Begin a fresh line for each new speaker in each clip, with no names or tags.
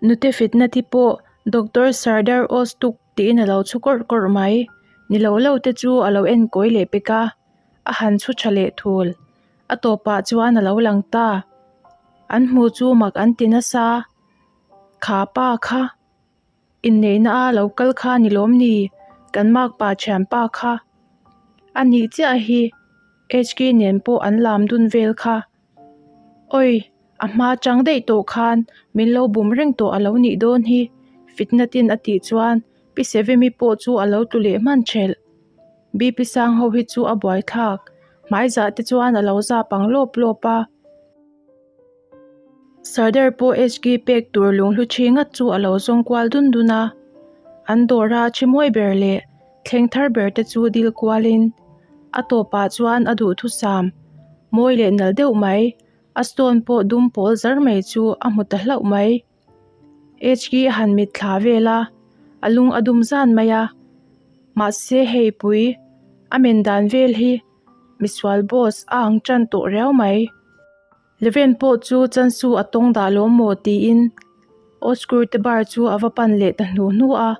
Nute fitna-ti pawh Doctor Sardar Oztuk tiin a lo chhu kawrh kawrh mai. Ni lo lo te chu a lo en kawi leh pek a, a han chhu tha leh thul. A tawpah chuan a lo lang ta. An hmu chu mak an ti nasa. Kha pa kha inneihna a lo kal kha ni lawm ni? Kan makpa thianpa kha a nih chiah hi HK nen pawh an lam dun vel kha. Awi, a hma chang daih tawh khan min lo bum reng tawh a lo nih dawn hi, Fitnatin a tih chuan Pi Sevemi pawh chu a lo tlu leh hman thelh. BP sang ho hi chu a buaithlak, hmaizah te chuan a lo zap ang lawp lawp a. Sardar pawh HK pek tur lunghlu thi ngat chu a lo zawng kual dun dun a, an dawra thi mawi ber leh thleng thar ber te chu dil kualin a tawpah chuan a duhthusam mawi leh nal deuh mai, a stone pawh dum pawl zar mai chu a hmu ta hlauh mai. HK a han mit thla vel a, a lung a dum zan mai a, mahse hei pui a men dan vel hi misual boss a ang tan tawh riau mai. Leven pawh chu Chansu a tawng dah lawm maw tiin Oscur te bar chu a va pan leh ta hnu hnu a,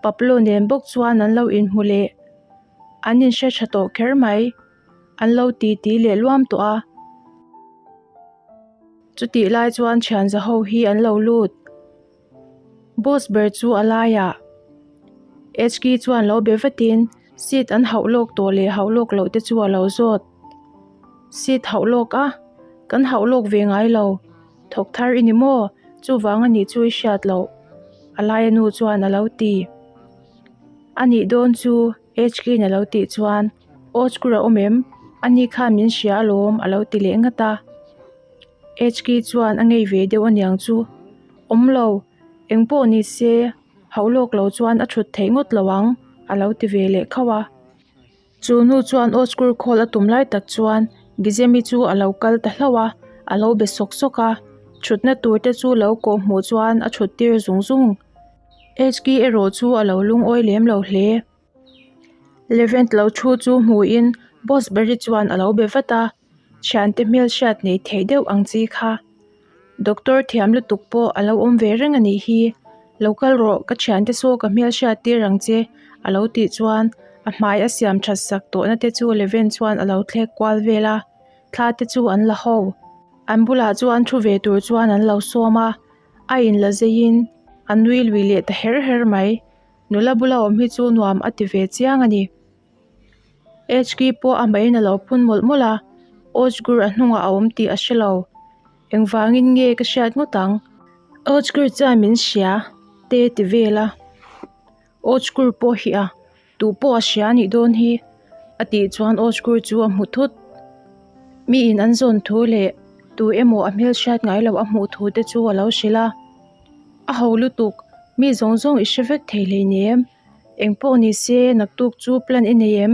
Pablo nen bawk chuan an lo inhmu leh. An inhre tha tawh kher mai. An lo titi leh luam tawh a. Chutih lai chuan thianza ho hi an lo lut. Boss ber chu a laiah HK chuan lo be vatin seat an hauh lawk tawh leh hauh lawk loh te chu a lo zawt. Seat hauh lawk a, kan hauh lawk ve ngai lo. Thawk thar i ni maw? Chuvang a nih chu i hriat loh. A laia nu chuan a lo ti. A nih dawn chu HK in a lo tih chuan Oscar a awm em? Ani khan min hria alawm a lo ti leh ngat a. HK chuan a ngei ve deuh aniang chu. Awm lo, eng pawh ni se, hauh lawk lo chuan a thut theih ngawt lo ang, a lo ti ve leh khauh a. Chu nu chuan Oscar call a tum lai tak chuan Gizemi chu a lo kal ta hlauh a, a lo be sawk sawk a. Thutna tur te chu lo kawh hmuh chuan a thut tir zung zung. HK erawh chu a lo lungawi lem lo hle. Levent lo thu chu hmuin Boss Barry chuan a lo be vat a. Thiante hmel hriat nei theih deuh ang chi kha. Doctor thiam lutuk pawh a lo awm ve reng a nih hi. Lo kal rawh ka thiante saw ka hmel hriat tir ang che a lo tih chuan a hmai a siam that sak tawhna te chu Leven chuan a lo thlek kual vel a, thla te chu an la ho. An bulah chuan thu ve tur chuan an lo sawm a, a inla zeiin a nui lui leh ta her her mai. Nula bula awm hi chu nuam a ti ve chiang a ni. HK pawh a hmaiin a lo phun mawlh mawlh a, Ozgur a hnungah a awm tih a hre lo. Engvangin nge ka hriat ngawt ang? Ozgur chuan min hria te ti vel a, Ozgur pawh hi a duh pawh a hria a nih dawn hi a tih chuan Ozgur chu a hmu thut. Miin an zawn thu leh tu emaw a hmelhriat ngai loh a hmuh thu te chu a lo hrilh a, A ho lutuk, mi zawng zawng i hre vek thei hleinem. Engpawh ni se, naktuk chu plan i nei em?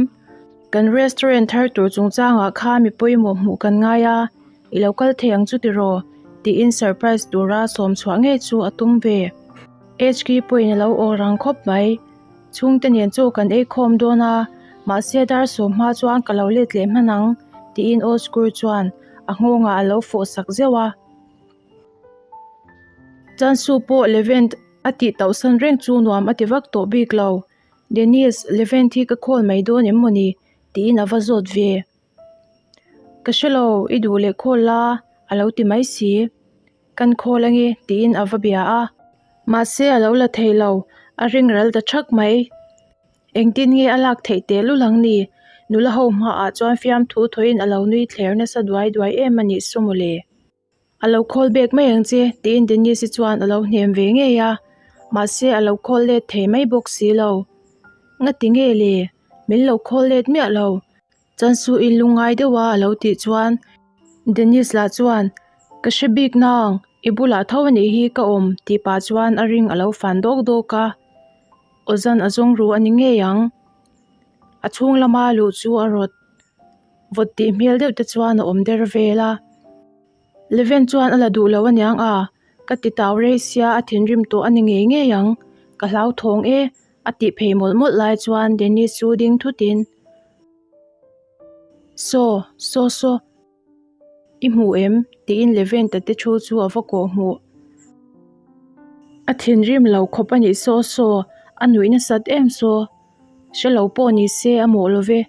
Kan restaurant thar tur chungchangah kha mi pawimawh hmuh kan ngai a, i lo kal thei ang chu tiraw? tiin surprise tura sawm chhuah ngei chu a tum ve. HK pawhin a lo aw rang khawp mai. Chhungte nen chaw kan ei khawm dawn a, mahse dar sawm hma chuan ka lo let leh hman ang, tiin Osgur chuan a nghawngah a lo fawh sak zeuh a. Chansu pawh Levent a tih tauhsan reng chu nuam a ti vak tawh bik lo. Dennis, Levent hi ka call mai dawn em mawni? tiin a va zawt ve. Ka hre lo, i duh leh call la, a lo ti mai si. Kan call ange, tiin a va bia a. Mahse a lo la thei lo, a ring ral ta thak mai. Engtin nge a lak theih teh lul ang ni? Nula ho hmaah chuan fiamthu thawhin a lo nui thler nasa duai duai em a nih saw mawle. A lo call back mai ang che tiin Denise-i chuan a lo hnem ve ngei a, mahse a lo call let thei mai bawk si lo. Ngati nge le? Min lo call let miah lo. Chansu in lungngai deuh a a lo tih chuan Denise lah chuan Ka hre bik nang, i bulah tho a nih hi ka awm tih pah chuan a ring a lo fan dawk dawk a. Awzan a zawng ru a ni ngei ang. A chhung lama luh chu a rawt. Vawt tih hmel deuh te chuan a awm der vel a. Leven chuan a la duh lo aniang a, ka ti tau rei sia a thinrim tawh a ni ngei ngei ang, ka hlauthawng e a tih phei mawlh mawlh lai chuan Dennis chu ding thutin Saw, saw saw. I hmu em? tiin Leventa te thu chu a va kawh hmuh. A thinrim lo khawp a nih saw saw, a nuih nasat em saw. Hre lo pawh ni se a mawh lo ve.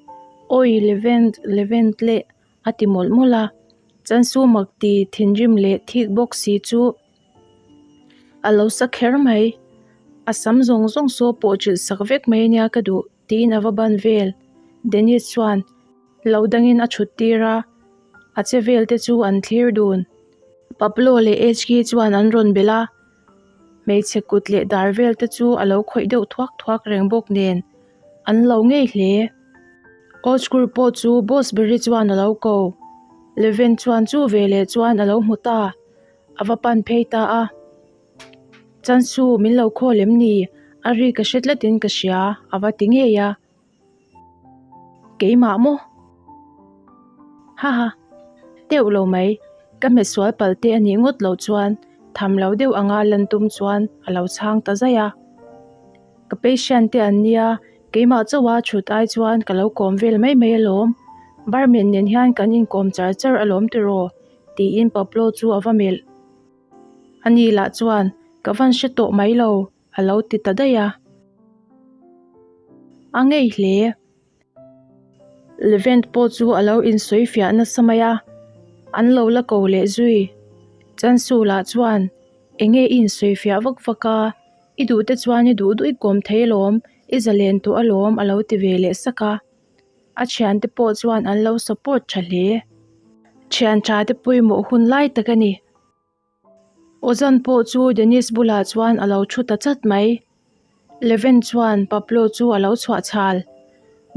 Awi Levent, Levent leh a ti mawlh mawlh a. Chansu mak ti thinrim leh thik bawk si chu a lo sa kher mai. A sam zawng zawng saw pawh chilh sak vek mai ania ka duh tiin a va ban vel. Dennis chuan lo dangin a thut tir a, a che vel te chu an thlir dun. Pablo leh Hki chuan an rawn belh a, hmeichhe kut leh dar vel te chu a lo khawih deuh thuak thuak reng bawk nen an lo ngei hle. Ozgur pawh chu boss beri chuan a lo ko. Levent chuan chu veleh chuan a lo hmu ta, a va pan phei ta a. Chansu min lo khawl em ni? A ri ka hre tlatin ka hria, a va ti ngei a. Keimah maw? Haha, teuh lo mai, ka hmet sual palh te a nih ngawt loh chuan tham lo deuh anga lan tum chuan a lo chhang ta zaih a. Ka patient te an nia, keimah chauha thut ai chuan ka lo kawm vel mai mai alawm, barman nen hian kan inkawm char char alawm tiraw? tiin Pablo chu a va melh. Ani lah chuan, Ka van hre tawh mai lo, a lo ti ta daih a. A ngei hle. Levent pawh chu a lo insawi fiah nasa mai a, an lo la ko leh zui. Chansu lah chuan, Enge i insawi fiah vak vak a, i duh te chuan i duh duh i kawm thei alawm, i zalen tawh alawm a lo ti ve leh sak a. A thiante pawh chuan an lo support tha hle. Thian tha te pawimawh hun lai tak a ni. Ozan pawh chu Dennis bulah chuan a lo thu ta chat mai. Leven chuan Pablo chu a lo chhuah chhal.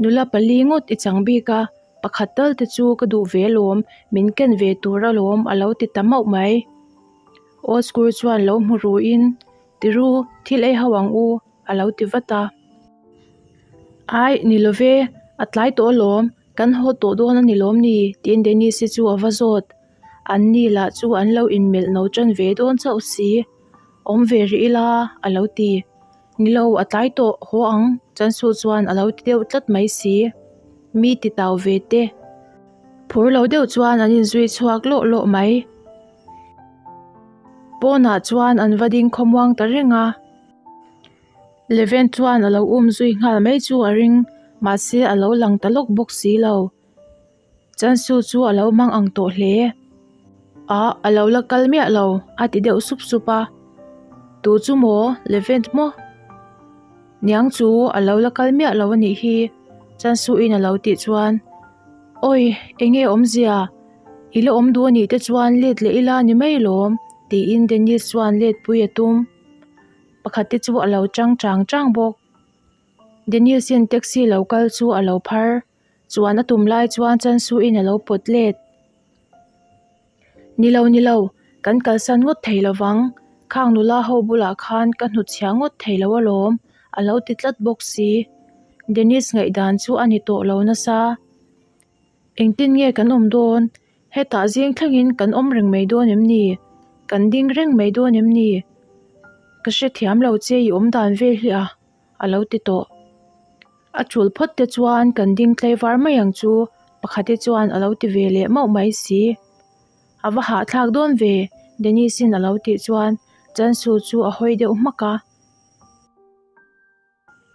Nula pali ngawt i chang bik a, pakhat tal te chu ka duh ve alawm, min ken ve tur alawm a lo ti ta mauh mai. Osgur chuan lo hmu ruin, Tiru, thil ei ho ang u, a lo ti vat a. Ai, ni lo ve, a tlai tawh alawm, kan haw tawh dawn a ni lawm ni? tiin Dennis-i chu a va zawt. An ni lah chu an lo inmelh no tan ve dawn chauh si. Awm ve rih ila, a lo ti. Ni lo, a tlai tawh, haw ang, Chansu chuan a lo ti deuh tlat mai si. Mi ti tau ve te. Phur lo deuh chuan an inzui chhuak lawh lawh mai. Pawnah chuan an va ding khawmuang ta reng a. Leven chuan a lo um zui nghal mai chu a ring, mahse a lo lang ta lawk bawk si lo. Chansu chu a lo hmang ang tawh hle. Ah, a lo la kal miah lo, a ti deuh sup sup a. Tu chu maw? Levent maw? Niang chu a lo la kal miah lo a nih hi, Chansu-in a lo tih chuan. Awi, eng nge awmzia? I la awm duh a nih te chuan let leh ila ni mai lawm, tiin Dennis chuan let pui a tum. Pakhat te chu a lo chang chang chang bawk. Dennis-in taxi lo kal chu a lo phar. Chuan a tum lai chuan Chansu-in a lo pawt let. Ni lo ni lo, kan kalsan ngawt thei lo vang. Khang nula ho bulah khan ka hnutchhiah ngawt thei lo alawm, a lo ti tlat bawk si. Dennis ngaihdan chu a ni tawh lo nasa. Engtin nge kan awm dawn? Hetah zing thlengin kan awm reng mai dawn em ni? Kan ding reng mai dawn em ni? Ka hrethiam lo che i awm dan vel hi a, a lo ti tawh. A tul phawt te chuan kan ding tlaivar mai ang chu pakhat te chuan a lo ti ve leh mauh mai si. A va hahthlak dawn ve, Dennis-in a lo tih chuan Chansu chu a hawi deuh hmak a.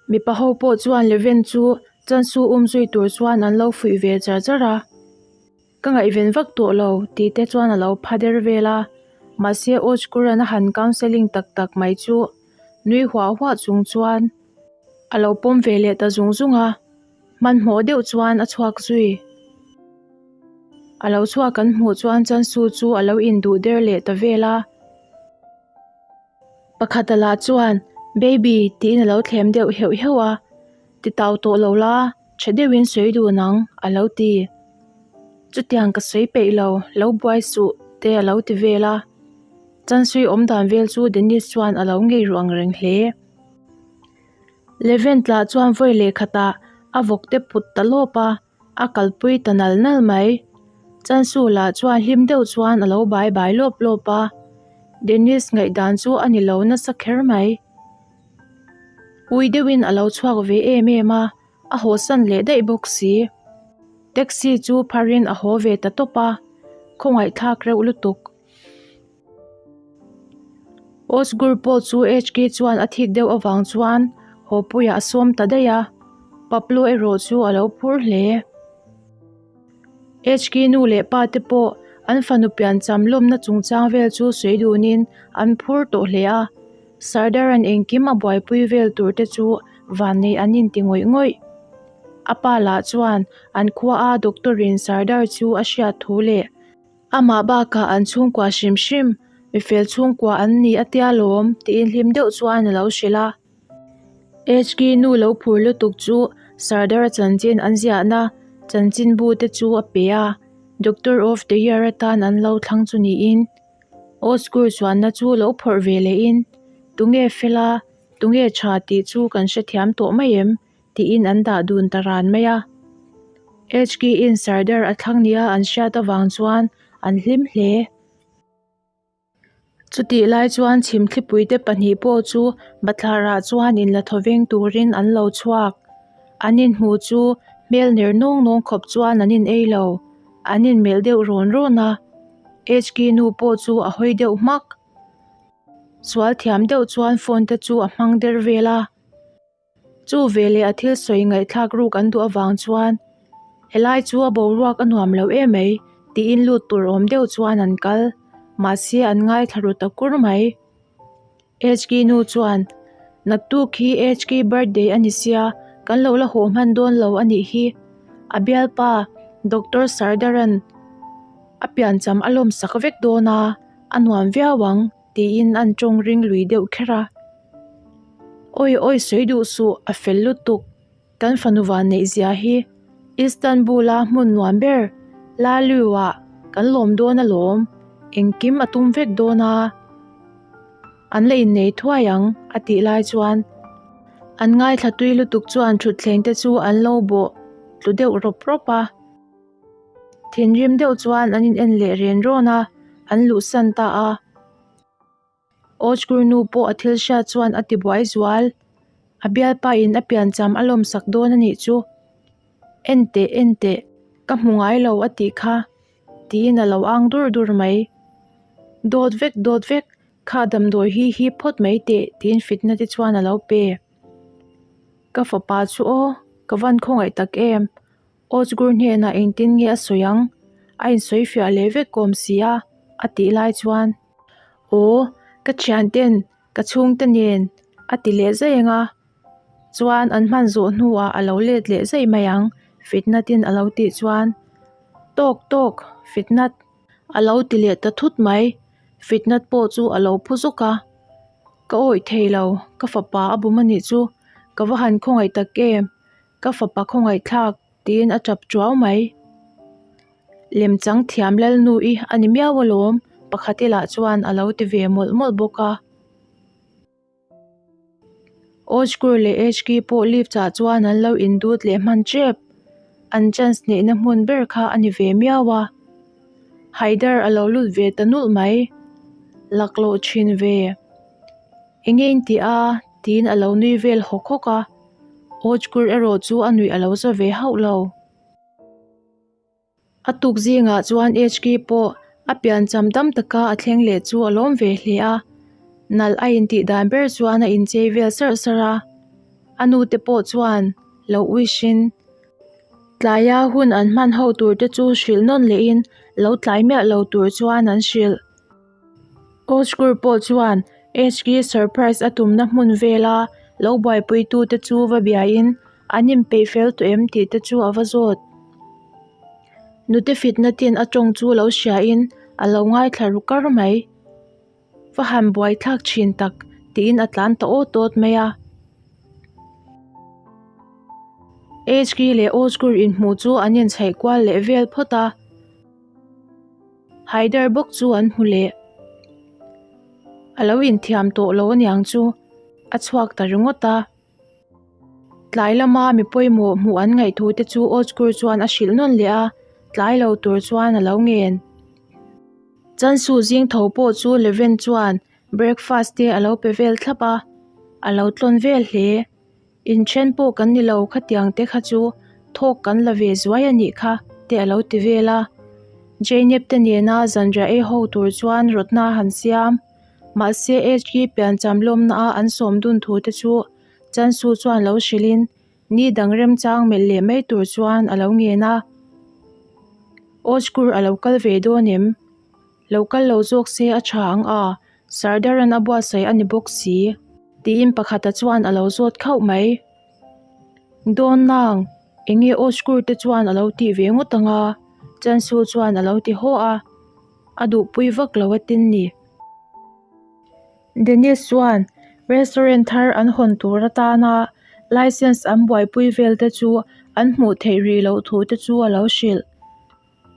Mipa ho pawh chuan Leven chu Chansu um zui tur chuan an lo fuih ve char char a. Ka ngaihven vak tawh lo tih te chuan a lo pha der vel a, mahse Ojkuran a han counselling tak tak mai chu nui huah huah chung chuan a lo pawm ve leh ta zung zung a, hmanhmawh deuh chuan a chhuak zui. A lo chhuak kan hmuh chuan Chansu chu a lo induh der leh ta vel a. Pakhata lah chuan Baby tiin a lo thlem deuh heuh heuh a, Ti tau tawh lo la, tha deuhin sawi dun ang a lo ti. Chutiang ka sawi peih lo, lo buai suh te a lo ti vel a. Chansui awm dan vel chu Dennis chuan a lo ngei ruh ang reng hle. Levent lah chuan vawi leh khatah a vawk te put ta lawp a, a kalpui ta nal nal mai. Chansu lah chuan hlim deuh chuan a lo bai bai lawp lawp a, Dennis ngaihdan chu a ni lo nasa kher mai. Ui deuhin a lo chhuak ve em em a, a hawsan leh daih bawk si. Taxi chu pharin a haw ve ta tawp a, khawngaihthlak reuh lutuk. Osgur pawh chu HK chuan a thik deuh avang chuan haw puiah a sawm ta daih a, Pablo erawh chu a lo phur hle. HK nu leh pa te pawh an fanu piancham lawmna chungchang vel chu sawi dunin an phur tawh hle a, Sardar-a'n engkim a buaipui vel tur te chu vannei an inti ngawih ngawih. A pa lah chuan an khuaa doctor-in Sardar chu a hriat thu leh amah bakah an chhungkua hrim hrim mifel chhungkua an ni a tia lawm tiin hlim deuh chuan a lo hrilh a. HK nu lo phur lutuk chu Sardar-a chanchin an ziahna chanchinbu te chu a pe a, Doctor of the Year atan an lo thlang chu niin Osgur chuanna chu lo phawrh ve lehin tunge fela tunge tha tih chu kan hrethiam tawh mai em? tiin an dah dun ta ran mai a. HK-in Sardar a thlang nia an hriat avang chuan an hlim hle. Chutih lai chuan chhimthlipuite pahnih pawh chu bathlarah chuan inla thawveng turin an lo chhuak. An inhmuh chu hmel ner nawng nawng khawp chuan an in ei lo. An inmelh deuh rawn rawn a. HK nu pawh chu a hawi deuh hmak. Sual thiam deuh chuan phone te chu a hmang der vel a. Chu veleh a thil sawi ngaihthlak ruk an duh avang chuan helai chu a boruak a nuam lo em mai tiin lut tur awm deuh chuan an kal mahse an ngaithla ru ta kur mai. HK nu chuan naktuk hi HK birthday a ni sia kan lo la haw hman dawn lo a nih hi a bialpa Doctor Sardaran a piancham a lawmsak vek dawn a a nuam viau ang. Tiin an tawng ring lui deuh kher a. Awi awi sawi duh suh a fel lutuk kan fanu van neih zia hi Istanbul a hmun nuam ber Laliu ah kan lawm dawn alawm engkim a tum vek dawn a an la innei thuai ang a tih lai chuan an ngaithla tui lutuk chuan thutthleng te chu an lo bawh tlu deuh rawp rawp a. Thinrim deuh chuan an in en leh ren rawn a, an luhsan ta a. Ojkur nu pawh a thil hriat chuan a ti buai zual. A bialpa in a piancham a lawmsak dawn a nih chu. En teh en teh, ka hmu ngai lo a tih kha, tiin a lo ang dur dur mai. Dawt vek dawt vek, kha damdawi hi hip phawt mai teh tiin fitna te chuan a lo pe. Ka fapa chu aw, ka van khawngaih tak em. Ojgur hnenah engtin nge a sawi ang? A insawi fiah leh vek kawm si a, a tih lai chuan, Aw, ka thianten, ka chhungte nen, a ti leh zai ang a. Chuan an hman zawh hnuah a lo let leh zai mai ang, Fitnatin a lo tih chuan, Tawk tawk, Fitnat, a lo ti leh ta thut mai. Fitnat pawh chu a lo phu zuk a. Ka awih thei lo, ka fapa a bum a nih chu, ka va han khawngaih tak em? Ka fapa khawngaihthlak tiin a tap tuau mai. Lemchang thiam Lalnu i a ni miau alawm pakhat i lah chuan a lo ti ve mawlh mawlh bawk a. Ojkur leh Ejki pawh lift ah chuan an lo indut leh hman tep. An chance neihna hmun ber kha a ni ve miau a. Haidar a lo lut ve ta nulh mai. Laklawh thin ve. Enge in tih a? tiin a lo nui vel hawk hawk a. Ojkur erawh chu a nuih a lo za ve hauh lo. A tuk zingah chuan HK pawh a piancham dam taka a thleng leh chu a lawm ve hle a. Nalh a intih dan ber chuan a inchei vel sarh sarh a. A nute pawh chuan lo uihin tlaia hun an hman ho tur te chu hrilh nawn lehin lo tlai miah lo tur chuan an hrilh. Ojkur pawh chuan HK surprise a tumna hmun vela lo buaipuitute chu va biain an inpeih fel tawh em tih te chu a va zawt. Nute fitna tin a tawng chu lo hriain a lo ngaithla ru kar mai. Va han buaithlak thin tak tiin a tlan ta awt awt mai a. HK leh Ojkur inhmuh chu an inchhaih kual leh vel phawt a. Haider bawk chu an hmu leh. A lo inthiam tawh lo aniang chu a chhuak ta ringawt a. Tlai lama mi pawimawh hmuh an ngaih thu te chu Ojkur chuan a hrilh nawn leh a, tlai lo tur chuan a lo ngen. Chansu zing tho pawh chu Leven chuan breakfast te a lo pe vel thlap a, a lo tlawn vel hle. Inthen pawh kan ni lo khatiang te kha chu thawk kan la ve zuai a nih kha te a lo ti vel a. Jainep te nena zanriah ei ho tur chuan rawtna a han siam. Mahse HG piancham lawmna a an sawm dun thu te chu Chansu chuan lo hrilhin ni dang remchang melh leh mai tur chuan a lo ngen a. Ozgur a lo kal ve dawn em? Lo kal lo zawk se a tha ang a, Sardaran a buatsaih a ni bawk si. Tiin pakhata chuan a lo zawt khauh mai. Dawn nang, enge Ozgur te chuan a lo tih ve ngawt ang a? Chansu chuan a lo ti haw a, a duhpui vak lo atin ni. Dennis chuan restaurant thar an hawn tur atana licence an buaipui vel te chu an hmuh theih rih loh thu te chu a lo hrilh.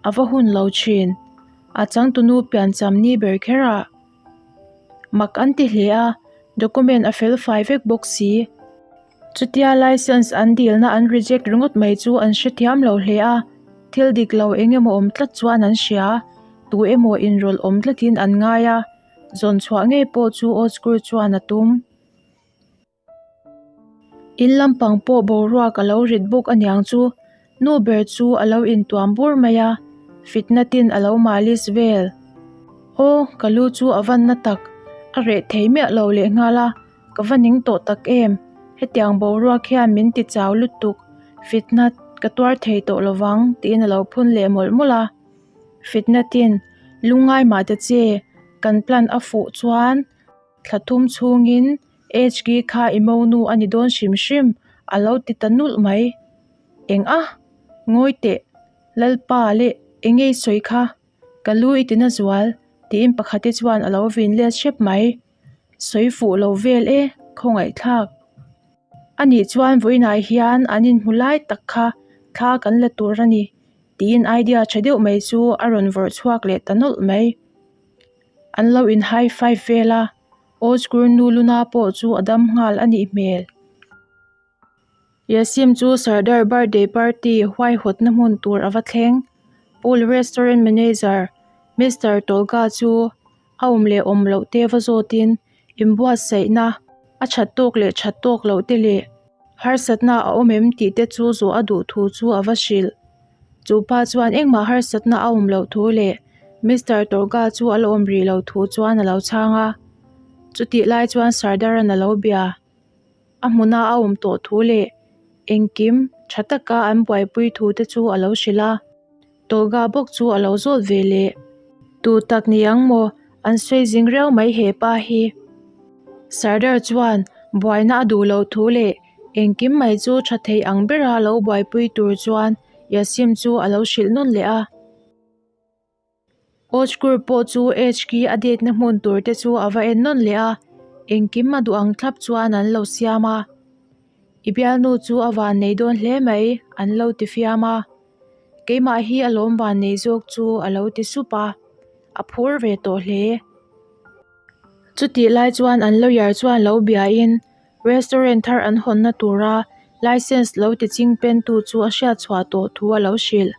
A va hun lo thin. A changtunu piancham ni ber kher a. Mak an ti hle a, document a fel fai vek bawk si. Chutia licence an dilna an reject ringawt mai chu an hrethiam lo hle a, thil dik lo eng emaw awm tlat chuan an hria, tu emaw inrawlh awm tlatin an ngai a, zawn chhuah ngei pawh chu Osgur chuan a tum. In lampang pawh boruak a lo rit bawk aniang chu nu ber chu a lo intuam bur mai a, fitna tin a lo malis vel. Aw, ka lu chu a van na tak, a reh thei miah lo lehnghal a. Ka va ning tawh tak em? Hetiang boruak hian min ti chau lutuk, fitna ka tuar thei tawh lovang tiin a lo phun leh mawlh mawlh a. Fitna tin, lungngai mah ta che, kan plan a fuh chuan thla thum chhungin HG kha i monu a ni dawn hrim hrim a lo ti ta nulh mai. Eng a? Ngawi teh, Lalpa leh enge i sawi kha? Ka lu i tina zual tiin pakhati chuan a lo vin let hrep mai. Sawi fuh lo vel e, khawngaihthlak. Anih chuan vawiinah hian an inhmu lai tak kha thla kan la tur a ni tiin idea tha deuh mai chu a rawn vawrh chhuak leh ta nawlh mai. An lo in high five vel a, Ozgur nu Luna pawh chu a dam nghal a nih hmel. Yasim chu Sardar birthday party huaihawtna hmun tur a va thleng. Pool restaurant manager Mister Tolga chu a awm leh awm loh te va zawtin inbuatsaihna a that tawk leh that tawk loh te leh harsatna a awm em tih te chu zawh a duh thu chu a va hrilh. Chu pa chuan engmah harsatna a awm loh thu leh Mister Tolga chu a la awm rih loh thu chuan a lo chhang a. Chutih lai chuan Sardar-a'n a lo bia. A hmuna a awm tawh thu leh engkim tha taka an buaipui thu te chu a lo hrilh a, Tolga bawk chu a lo zawt ve leh. Tu tak ni ang maw? An sawi zing riau mai he pa hi. Sardar chuan buaina a duh loh thu leh engkim mai chu tha thei ang bera lo buaipui tur chuan Yasim chu a lo hrilh nawn leh a. Ozgur pawh chu HK a detna hmun tur te chu a va en nawn leh a, engkim a duh ang thlap chuan an lo siam a. I bialnu chu a van nei dawn hle mai an lo ti fiam a, keimah hi a lawm van nei zawk chu a lo ti sup a, a phur ve tawh hle. Chutih lai chuan an lawyer chuan lo biain Restaurant thar an hawnna tura licence lo ti ching pen tu chu a hriat chhuah tawh thu a lo hrilh.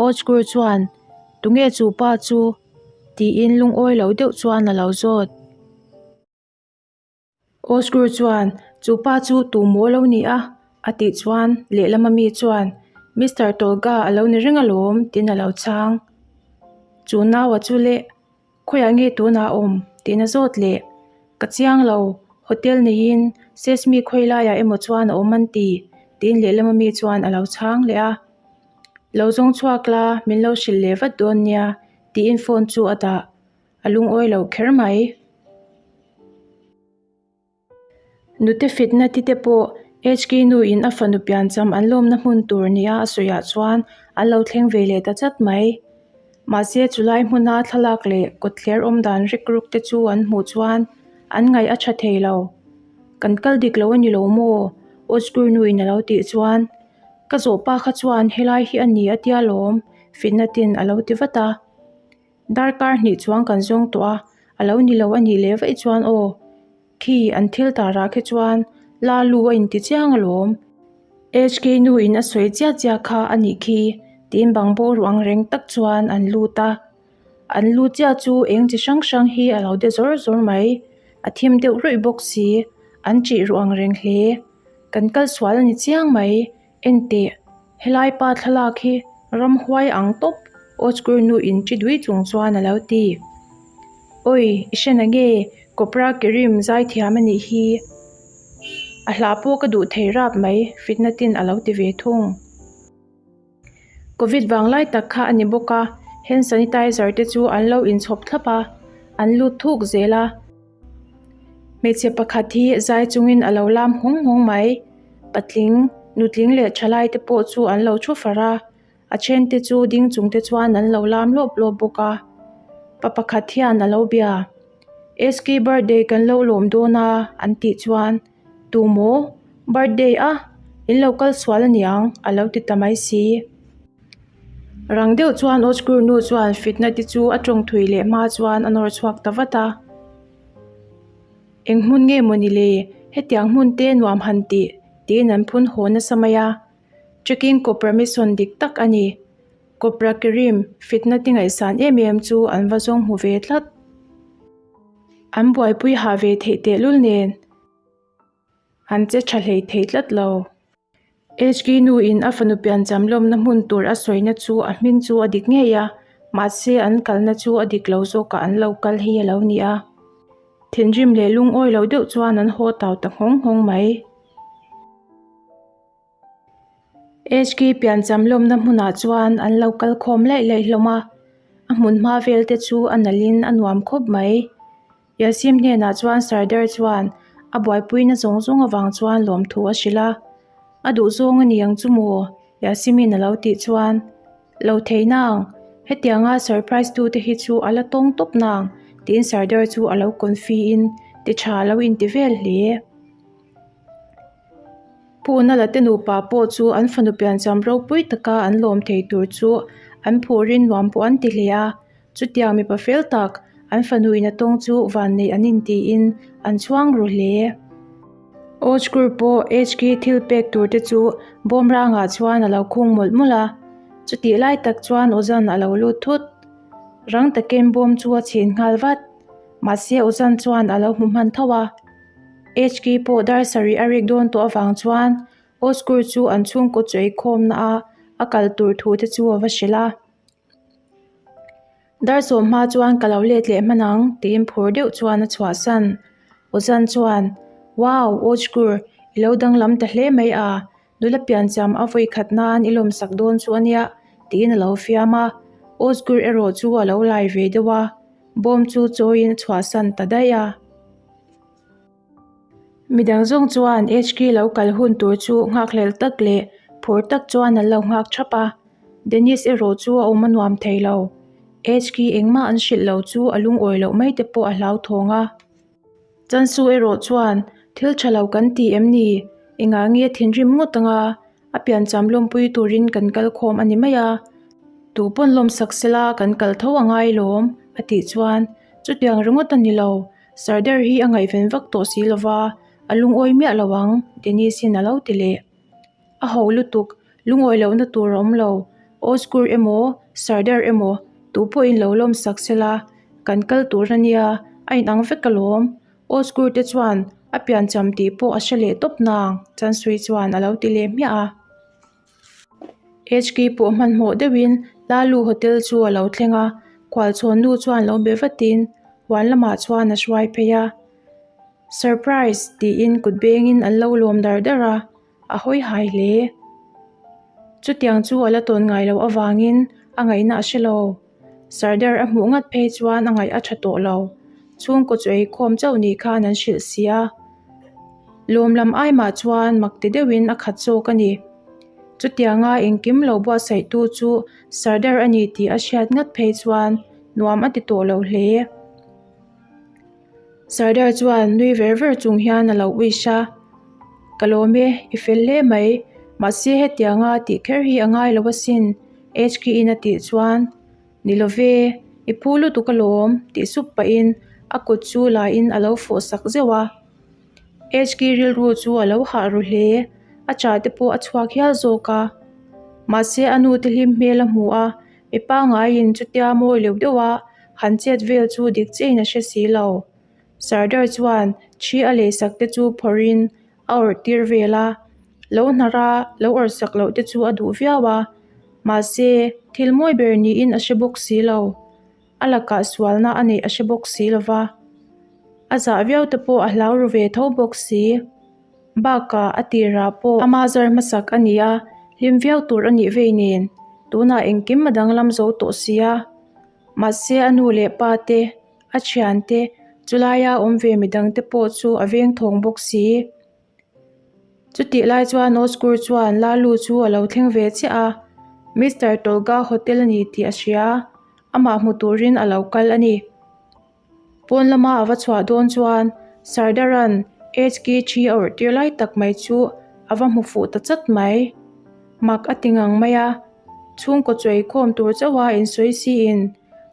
Ozgur chuan, Tunge chu pa chu? tiin lungawi lo deuh chuan a lo zawt. Ozgur chuan, Chu pa chu tu maw lo ni a? a tih chuan lehlama mi chuan, Mister Tolga a lo ni reng alawm tiin a lo chhang. Chu naua chu leh Khawiah nge tunah a awm? tiin a zawt leh. Ka chiang lo, hotel neiin Sesmi khawi laiah emaw chuan a awm an ti, tiin lehlama mi chuan a lo chhang leh a. Lo zawng chhuak la, min lo hrilh leh vat dawn nia, tiin phone chu a dah. A lungawi lo kher mai. Nute fitna ti te pawh HK nu in a fanu piancham an lawmna hmun tur nia a sawiah chuan an lo thleng ve leh ta chat mai. Mahse chulai hmuna thlalak leh kawtthler awm dan rek ruk te chu an hmuh chuan an ngaih a tha thei lo. Kan kal dik lo a ni lo maw? Ozgur nu in a lo tih chuan ka zawh pa kha chuan helai hi a ni a tia lawm fitna tin a lo ti vat a. Darkar hnih chuang kan zawng tawh a, a lo ni lo a nih leh vaih chuan aw, khi an thil tarah khi chuan la lu a inti chiang alawm. HK nu in a sawi chiah chiah kha a nih khi tiin bang bawr ruang reng tak chuan an lut a. An lu chiah chu eng chi hrang hrang hi a lo de zawr zawr mai, a thim deuh ruih bawk si, an ṭih ruang reng hle. Kan kal sual a ni chiang mai. Enteh, helai pa thlalak hi ramhuai ang tawp Ozgur nu in chi dui chung chuan a lo ti. Awi, i hre na nge? Cobra Kerim zaithiam a nih hi. A hla pawh ka duh thei rap mai, Fitnatin a lo ti ve thung. Covid vang lai tak kha a ni bawk a, hand sanitizer te chu an lo inchhawp thlap a, an lut thuk zel a. Hmeichhe pakhat hi zai chungin a lo lam nghawng nghawng mai. Patling, nutling leh thalai te pawh chu an lo thu far a, a then te chu ding chung te chuan an lo lam lawp lawp bawk a. Pa pakhat hian a lo bia, SK birthday kan lo lawm dawn a an tih chuan Tu maw? Birthday a? In lo kal sual aniang a lo ti ta mai si. Rang deuh chuan Ozgur nu chuan fitna te chu a tawng thui leh hma chuan a nawr chhuak ta vat a. Eng hmun nge maw ni le? Hetiang hmun te nuam han tih tiin an phun haw nasa mai a. Trekking Cobra mission dik tak a ni. Cobra Kerim fitna te ngaihsan em em chu an va zawng hmu ve tlat. An buaipui hah ve theih tehlul nen an che tha hlei thei tlat lo. HK nu in a fanu piancham lawmna hmun tur a sawina chu a hming chu a dik ngei a, mahse an kalna chu a dik lo zawkah an lo kal hi a lo ni a. Thinrim leh lungawi lo deuh chuan an haw tau ta nghawng nghawng mai. HK piancham lawmna hmunah chuan an lo kal khawm laih laih hlawm a, a hmun hma vel te chu a nalhin a nuam khawp mai. Yasim hnenah chuan Sardar chuan a buaipuina zawng zawng avang chuan lawmthu a hrilh a, A duh zawng a ni ang chu maw? Yasimin a lo tih chuan, Lo thei nang, hetianga surprise tu te hi chu a la tawng tawp nang, tiin Sardar chu a lo confi in ti tha lo inti vel hle. Pu Nala te nupa pawh chu an fanu piancham ropui taka an lawm thei tur chu an phurin nuam pawh an ti hle a. Chutiang mipa fel tak, an fanu in a tawng chu vanneih an intiin an chhuang ru hle. Ojkur pawh HK thil pek tur te chu bawm rangah chuan a lo khung mawlh mawlh a, chutih lai tak chuan Ozan a lo lut thut. Rang takin bawm chu a chhin nghal vat, mahse Ozan chuan a lo hmu hman tho a. HK pawh dar sarih a rik dawn tawh avang chuan Ozkur chu an chhungkaw chaw eikhawmna a a kal tur thu te chu a va hrilh a. Dar sawm hma chuan ka lo let leh hman ang tiin phur deuh chuan a chhuahsan. Ozan chuan, Wow, Ozgur, i lo danglam ta hle mai a, nula piancham a vawi khat nan i lawmsak dawn chu a nia tiin a lo fiam a. Ozgur erawh chu a lo lai ve deuh a, bawm chu chawiin a chhuahsan ta daih a. Midang zawng chuan HK lo kal hun tur chu nghakhlel tak leh phur tak chuan an lo nghak thap a, Dennis erawh chu a awm a nuam thei lo. HK engmah an hrilh lo chu a lungawi loh mai te pawh a hlauthawng a. Chansu erawh chuan thil tha lo kan ti em ni? Engah nge thinrim ngawt anga A piancham lawmpui turin kan kal khawm a ni mai a, tu pawn lawmsak sela kan kal tho a ngai lawm, a tih chuan chutiang ringawt a ni lo, Sardar hi a ngaihven vak tawh si lova, a lungawi miah lo ang, Denise-in a lo ti leh. A ho lutuk, lungawi lohna tur a awm lo, Ozgur emaw, Sardar emaw, tu pawhin lo lawmsak sela kan kal tur a nia, a inang vek alawm, Ozgur te chuan a piancham tih pawh a hre leh tawp nang, Chansui chuan a lo ti leh hmiah a. HK pawh hmanhmawh deuhin Lalu Hotel chu a lo thleng a, khualchhawn nu chuan lo be vatin huan lamah chuan a hruai phei a. Surprise! tiin kut bengin an lo lawm dar dar a, a hawi hai hle. Chutiang chu a la tawn ngai loh avangin a ngaihna a hre lo. Sardar a hmuh ngat phei chuan a ngaih a tha tawh lo. Chhungkaw chu eikhawm chauh ni khan an hrilh si a. Lawm lam ai mah chuan mak ti deuhin a khat zawk a ni. Chutianga engkim lo buatsaihtu chu Sardar a ni tih a hriat ngat phei chuan nuam a ti tawh lo hle. Sardar chuan nui ver ver chung hian a lo wish a, Ka lawm e, i fel hle mai, mahse hetianga tih kher hi a ngai lo asin, HK in a tih chuan, Ni lo ve, i phu lutuk alawm, tih sup pahin a kut chu laiin a lo fawh sak zeuh a. HK rilru chu a lo hah ru hle, a chah te pawh a chhuak hial zawk a. Mahse a nu te hlim hmel a hmu a, mi pangaiin chutia mawi leuh deuh a han chet vel chu dik chiahin a hre si lo. Sardar chuan thi a lehsak te chu phawrhin a awrh tir vel a, lo hnar a lo awrh sak loh te chu a duh viau a, mahse thil mawi ber niin a hre bawk si lo. A lakah sualna a neih a hre bawk si lo va. A zah viau te pawh a hlau ru ve tho bawk si. Bakah a tirah pawh ama zar hmasak a ni a, hlim viau tur a nih vei nen tunah engkim a danglam zo tawh si a. Mahse a nu leh pa te, a thian te, chulaia awm ve midang te pawh chu a veng thawng bawk si. Chutih lai chuan Oskur chuan Lalu chu a lo thleng ve chiah a, Mister Tolga hotel a ni tih a hria, amah hmu turin a lo kal a ni. Pawn lama a va chhuah dawn chuan Sardaran HK thi a awrh tir lai tak mai chu a va hmu fuh ta chat mai. Mak a ti ngang mai a, chhungkaw chawi khawm tur chauha insawi siin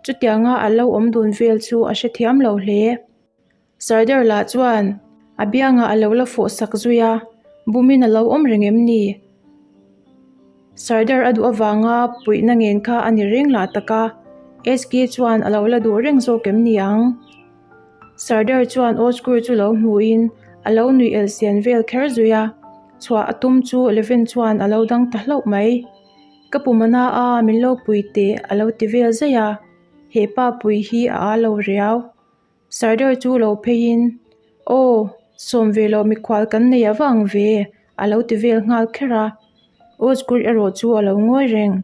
chutianga a lo awm dun vel chu a hrethiam lo hle. Sardar lah chuan a biangah a lo la fawh sak zui a, bumin a lo awm reng em ni? Sardar a duh avanga puihna ngen kha a ni reng lah tak a, SK chuan a lo la duh reng zawk em ni ang? Sardar chuan Ozgur chu lo hmuhin a lo nuih elhsian vel kher zui a, chhuah a tum chu Levin chuan a lo dang ta hlauh mai. Ka pumana a, min lo pui teh a lo ti vel zaih a, he pa pui hi a â lo riau. Sardar chu lo pheiin, Aw, sawm ve loh mikhual kan nei a vang ve, a lo ti vel nghal kher a. Ozgur erawh chu a lo ngawi reng.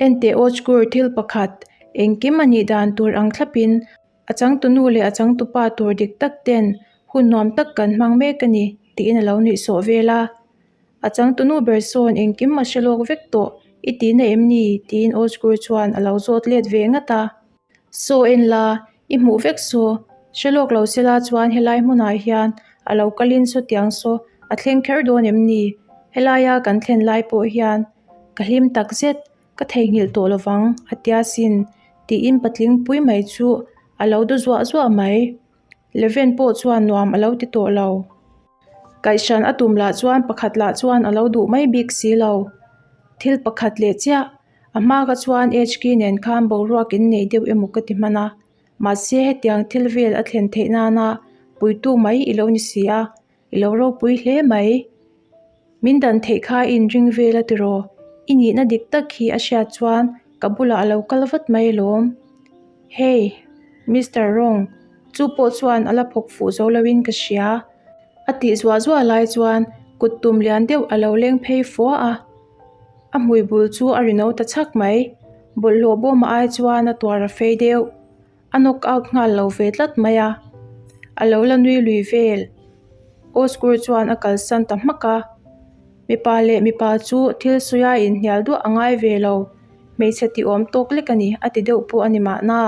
Enteh Ozgur thil pakhat, engkim a nih dan tur ang thlapin a changtunu leh a changtupa tur dik tak ten hun nuam tak kan hmang mek a ni, tiin a lo nuihsawh vel a. A changtunu ber sawn engkim a hre lawk vek tawh, i tihna em ni? tiin Ozgur chuan a lo zawt let ve ngat a. Saw en la, i hmuh vek saw. Hre lawk lo sela chuan helai hmunah hian a lo kalin sawtiang saw a thleng kher dawn em ni? Helaia kan thlen lai pawh hian ka hlim tak zet, ka theihnghilh tawh lovang a tia sin tiin patling pui mai chu a lo du zuah zuah mai. Leven pawh chuan nuam a lo ti tawh lo. Kaihhran a tum lah chuan pakhat lah chuan a lo duh mai bik si lo. Thil pakhat leh chiah A hma kha chuan HK nen khan boruak in nei deuh emaw ka ti hman a, mahse hetiang thil vel a thlen theih nana puitu mai i lo ni si a, i lo ropui hle mai. Min dan theih kha i inring vel a tiraw? I nihna dik tak hi a hriat chuan ka bulah a lo kal vat mai alawm. Hey, Mister Rong, chu pawh chuan a la phawk fuh zo loin ka hria. A tih zuah zuah lai chuan kut tum lian deuh a lo leng phei fua a. A hmui bul chu a ri no ta chhak mai. Bawlhhlawh bawm a ai chuan a tuar a fei deuh. A knock out nghal lo ve tlat mai a. A lo la nui lui vel. Oskur chuan a kalsan ta hmak a. Mipa leh mipa chu thil sawi a inhnial duah a ngai ve lo. Hmeichhe ti awm tawk lek a ni a ti deuh pawh a ni mahna.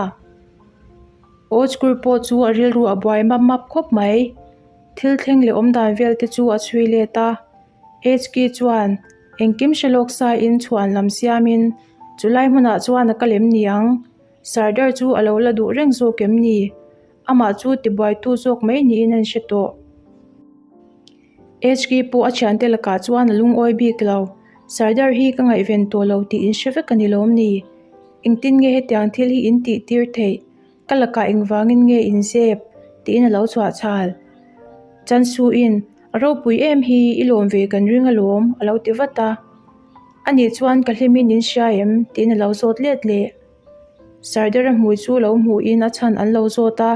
Oskur pawh chu a rilru a buai map map khawp mai. Thil thleng leh awmdan vel te chu a chhui let a. HK chuan engkim hre lawk sa in chhuan lam siamin chulai hmunah chuan a kal em ni ang? Sardar chu a lo la duh reng zawk em ni? Amah chu tibuaitu zawk mai niin an hre tawh. HK pawh a thiante lakah chuan a lungawi bik lo. Sardar hi ka ngaihven tawh lo tih in hre vek a ni lawm ni? Engtin nge hetiang thil hi in tih tir theih? Ka lakah engvangin nge in zep? tiin a lo chhuah chhal. Chansuin, A ropui em hi, i lawm ve kan ring alawm, a lo ti vat a. Anih chuan ka hlimin in hria em? tiin a lo zawt let leh. Sardara hmui chu lo hmuhin a chhan an lo zawt a,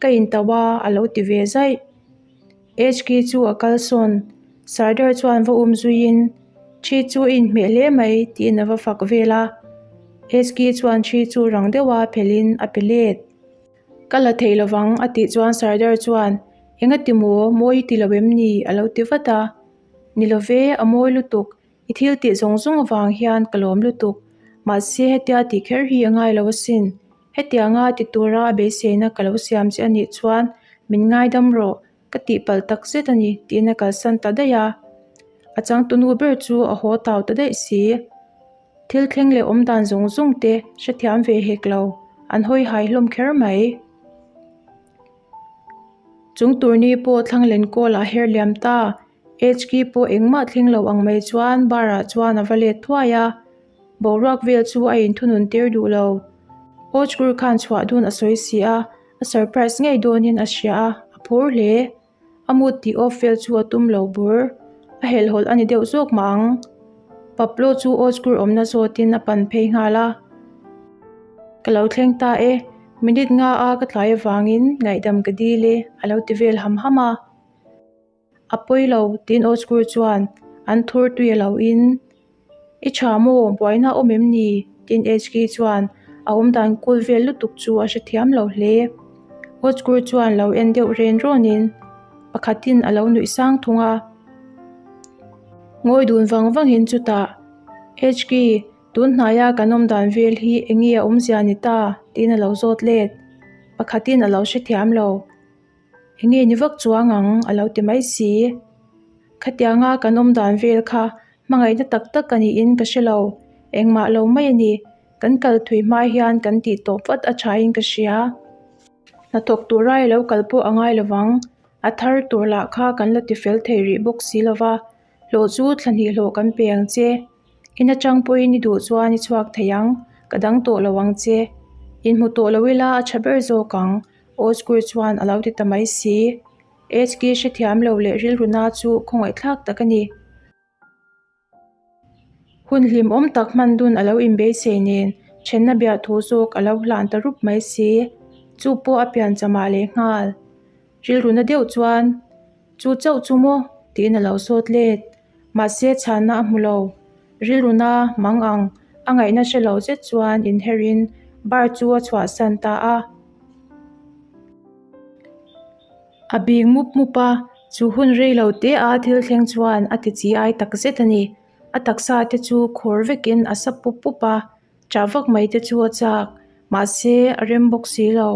Ka intauh a, a lo ti ve zaih. HK chu a kal sawn. Sardar chuan va um zuiin, Thi chu i inhmeh hle mai, tiin a va fak vel a. HK chuan thi chu rang deuha phelhin a pe let. Ka la thei lovang, a tih chuan Sardar chuan, Engati maw, mawi i ti lo em ni? a lo ti vat a. Ni lo ve, a mawi lutuk. I thil tih zawng zawng avang hian ka lawm lutuk. Mahse hetia tih kher hi a ngai lo asin. Hetianga ti tura a beiseina ka lo siam che a nih chuan min ngaidam rawh, ka tihpalh tak zet a ni tiin a kalsan ta daih a. A changtunu ber chu a haw tau ta daih si. Thil thleng leh awm dan zawng zawng te hrethiam ve hek lo, an hawi hai hlawm kher mai. Chung turni pawh thlang len kawl ah her liam ta. HK pawh engmah thleng lo ang mai chuan bar ah chuan a va let thuai a. Boruak vel chu a inthunun tir duh lo. Ojkur khan chhuah dun a sawi si a, a surprise ngei dawnin a hria a, a phur hle. A mood tih off vel chu a tum lo bur. A helhhawlh a ni deuh zawk mah ang. Pablo chu Ojkur awmna zawtin a pan phei nghal a. Ka lo thleng ta e, minute nga a ka tlai avangin ngaihdam ka dil e, a lo ti vel ham ham a. A pawi lo, tiin Osgur chuan an thur tui a lo in. I tha maw, buaina a awm em ni? tiin HK chuan a awmdan kul vel lutuk chu a hrethiam lo hle. Osgur chuan lo en deuh ren rawnin pakhatin a lo nuih sang thung a. Ngawi dun vang vangin chutah, HK, tun hnaia kan awmdan vel hi eng nge a awmzia ni ta? tiin a lo zawt let. Pakhatin a lo hrethiam lo. Enge ni vak chuang ang a lo ti mai si. Khatianga kan awm dan vel kha hmangaihna tak tak a niin ka hre lo. Engmah lo mai a ni. Kan kal thui hma hian kan tih tawp vat a thain ka hria. Hnathawk tura i lo kal pawh a ngai lovang. A thar tur lah kha kan la tifel thei rih bawk si lova. Hlawh chu thla hnih hlawh kan pe ang che. In atang pawhin i duh chuan i chhuak thei ang. Ka dang tawh lo ang che. Inhmu tawh lo ila a tha ber zawk ang. Osgur chuan a lo ti ta mai si. HK hrethiam lo leh rilru na chu khawngaihthlak tak a ni. Hun hlimawm tak hman dun a lo inbeisei nen thenna biah thu zawk a lo hlan ta rup mai si. Chu pawh a piancham ah leh nghal. Rilru na deuh chuan, Chu chauh chu maw? tiin a lo sawt let. Mahse chhanna a hmu lo. Rilru na mang ang a ngaihna hre lo zet chuan inherin bar chu a chhuahsan ta a. A bing mup mup a, chu hun rei lo te a thil thleng chuan a ti chi ai tak zet a ni. A taksa te chu khawr vekin a sa pup pup a, Chah vak mai te chu a chak, mahse a rem bawk si lo.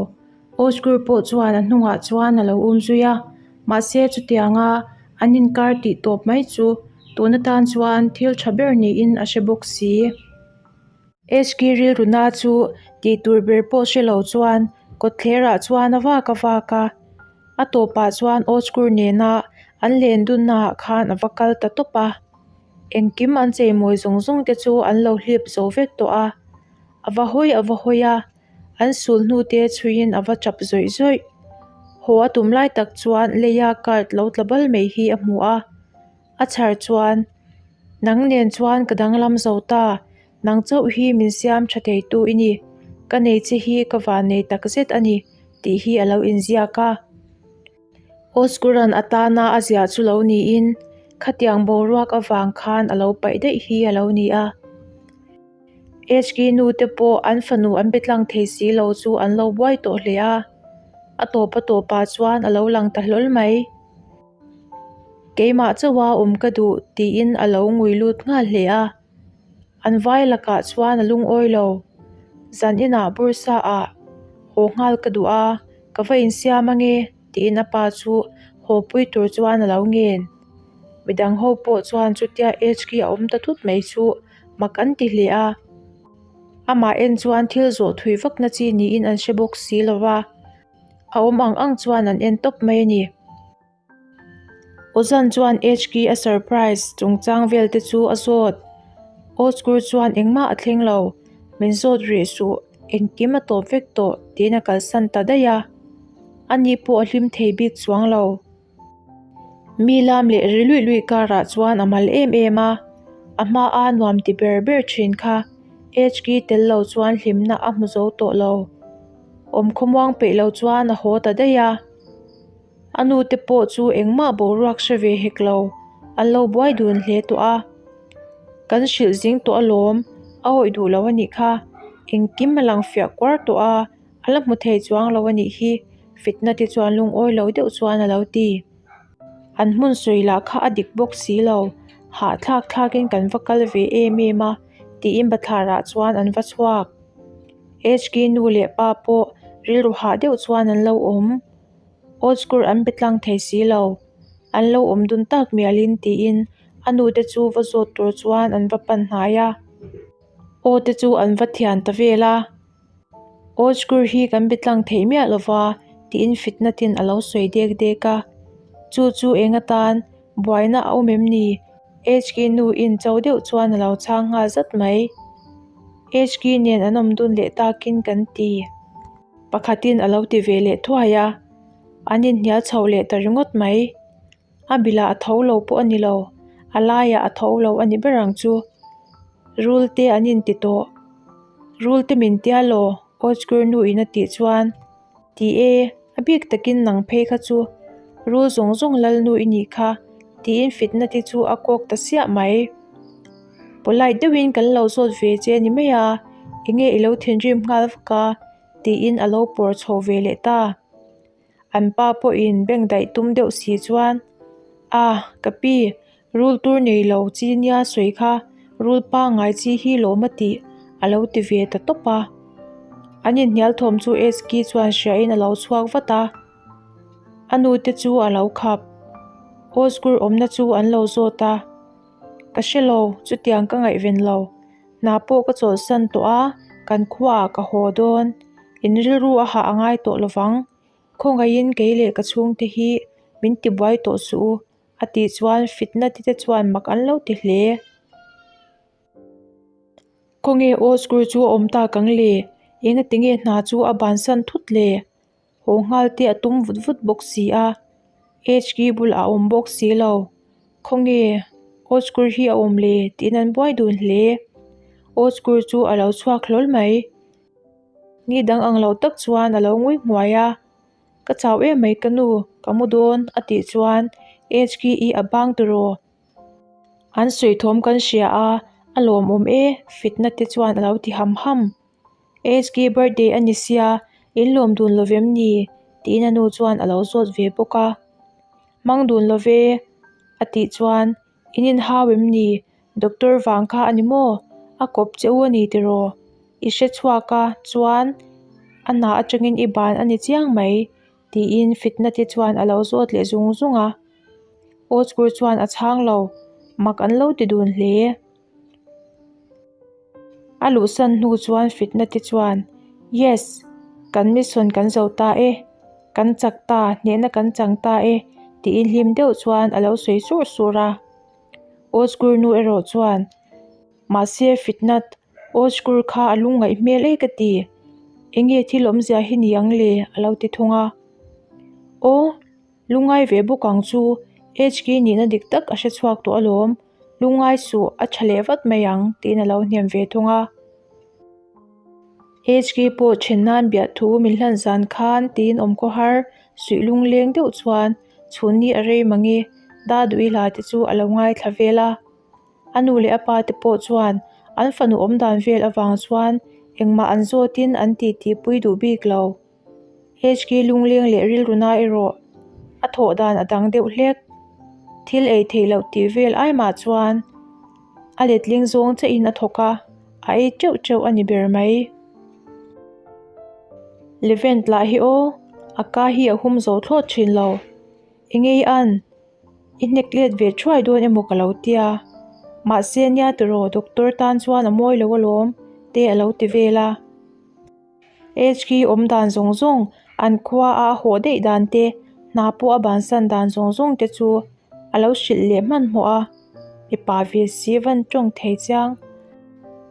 Osgur pawh chuan a hnungah chuan a lo um zui a, mahse chutianga an inkar tih tawp mai chu tun atan chuan thil tha ber niin a hre bawk si. HK rilruna chu tih tur ber pawh hre lo chuan kawtthlerah chuan a vak a vak a, a tawpah chuan Osgur nena an len dunnaah khan a va kal ta tawp a. Engkim an cheimawi zawng zawng te chu an lo hlip zo vek tawh a, a va hawi a va hawi a, an sul hnu te chhuiin a va tap zawih zawih. Haw a tum lai tak chuan leia card lo tla bal mai hi a hmu a, a chhar chuan, Nang nen chuan ka danglam zo ta, nang chauh hi min siam tha theitu i ni, ka nei che hi ka van nei takzet a ni tih hi a lo inziak a. Oscuran atana a ziah chu lo niin khatiang boruak avang khan a lo paih daih hi a lo ni a. HK nu te pawh an fanu an be tlang thei si lo chu an lo buai tawh hle a, a tawp a tawpah chuan a lo lang ta hlawl mai. Keimah chauha awm ka duh tiin a lo ngui lut nghal hle a. An vai lakah chuan a lungawi lo. Zan inah bursa ah haw nghal ka duh a, ka va insiam ange tiin a pa chu haw pui tur chuan a lo ngen. Midang ho pawh chuan chutia HK a awm ta thut mai chu mak an ti hle a. Amah en chuan thil zawh thui vak na chi niin an hre bawk si lo va, a awm ang ang chuan an en tawp mai a ni. Ozan chuan HK a surprise chungchang vel te chu a zawt. Ozgur chuan engmah a thleng lo, min zawt rih suh, engkim a tawp vek tawh tiin a kalsan ta daih a. Ani pawh a hlim thei bik chuang lo. Mi lam leh ri luih luih karah chuan a mal em em a, a hmaa nuam ti ber ber thin kha HK tel lo chuan hlimna a hmu zo tawh lo. Awm khawmuang peih lo chuan a haw ta daih a. A nu te pawh chu engmah boruak hre ve hek lo, an lo buai dun hle tawh a. Kan hrilh zing tawh alawm, a awih duh lo a nih kha. Engkim a lang fiah kuar tawh a, a la hmu thei chuang lo a nih hi, Fitna te chuan lungawi lo deuh chuan a lo ti. An hmun sawi lah kha a dik bawk si lo, hahthlak thlakin kan va kal ve em em a, tiin bathlarah chuan an va chhuak. HK nu leh pa pawh rilru hah deuh chuan an lo awm. Osgur an be tlang thei si lo. An lo awm dun tak mialin tiin a nu te chu va zawt tur chuan an va pan hnai a. Aw te chu an va thian ta vel a. Osgur hi kan be tlang thei miah lo va tiin fitna tin a lo sawi dek dek a. Chu chu eng atan buaina a awm em ni? HK nu in cho deuh chuan a lo chhang nghal zat mai. HK nen an awm dun leh takin kan ti. Pakhatin a lo ti ve leh thuai a, an inhnial chho leh ta ringawt mai. A bilah a tho lo pawh a ni lo, a laiah a tho lo a ni ber ang chu. Rul te an inti tawh. Rul te min tia law? Ozgur nu in a tih chuan, Ti e, a bik takin nang phei kha chu rul zawng zawng lal nu i nih kha, tiin Fitnati chu a kawk ta siah mai. Polite deuhin kan lo zawt ve che a ni mai a, enge i lo thinrim nghal vak a, tiin a lo pawr chho ve leh ta. An pa pawhin bank daih tum deuh si chuan, Ah, ka pi, rul tur nei lo chi nia sawi kha rul pangngai chi hi lawm a tih a lo ti ve ta tawp a. An inhnial thawm chu Eski chuan hriain a lo chhuak vat a, a nu te chu a lo khap. Osgur awmna chu an lo zawt a, Ka hre lo, chutiang ka ngaihven lo. Hna pawh ka chawlhsan tawh a, kan khuaah ka haw dawn. In rilru a hah a ngai tawh lovang. Khawngaihin kei leh ka chhungte hi min tibuai tawh suh u, a tih chuan fitna ti te chuan mak an lo ti hle. Khawnge Osgur chu a awm tak ang le? Engatinge hna chu a bansan thut le? Haw nghal te a tum vut vut bawk si a, HK bulah a awm bawk si lo. Khawnge Osgur hi a awm le? tiin an buai dun hle. Osgur chu a lo chhuak hlawl mai. Ni dang ang lo tak chuan a lo ngui hmuai a, Ka chau em mai ka nu, ka mu dawn a tih chuan HK i a bang tiraw? An sawi thawm kan hria a, a lawmawm e, fitna te chuan a lo ti ham ham. HK birthday a ni sia, in lawm dun lo vem ni? tiin a nu chuan a lo zawt ve bawk a. Hmang dun lo ve a tih chuan in inhau em ni? Doctor vang kha a ni maw? A kawp che u a ni tiraw? I hre chhuak a, chuan a hna atangin i ban a ni chiang mai tiin fitna te chuan a lo zawt leh zung zung a. Osgur chuan a chhang lo, mak an lo ti dun hle. A luhsan hnu chuan fitna te chuan, Yes! Kan mission kan zo ta e, kan chak ta, hnehna kan chang ta e, tiin hlim deuh chuan a lo sawi sur sur a. Osgur nu erawh chuan, Mahse fitnat, Osgur kha a lungngaih hmel e ka ti. Enge thil awmzia hi ni ang le? a lo ti thung a. Aw, lungngai ve bawk ang chu, HK nihna dik tak a hre chhuak tawh alawm. Lungngai suh, a tha leh vat mai ang, tiin a lo hnem ve thung a. HK pawh then nan biah thu min hlan zan khan tiin awmkhaw har suih lungleng deuh chuan chhunni a rei mange Daduhi hla te chu a lo ngaithla vel a. A nu leh a pa te pawh chuan an fanu awmdan vel avang chuan engmah an zawtin an titipui duh bik lo. HK lungleng leh rilruna erawh a thawh dan a dang deuh hlek. Thil ei theih loh tih vel ai mah chuan a letling zawng chiahin a thawk a, a ei teuh teuh a ni ber mai. Levent lah hi aw, a ka hi a hum zo thlawt thin lo. Engei an, i hnek let ve thuai dawn emaw ka lo tia. Mahse nia tiraw doctor tan chuan a mawi lo alawm te a lo ti vel a. HK awm dan zawng zawng, an khua a hawh daih dan te, hna pawh a bansan dan zawng zawng te chu a lo hrilh leh hmanhmawh a, mipa ve si van tawng thei chiang.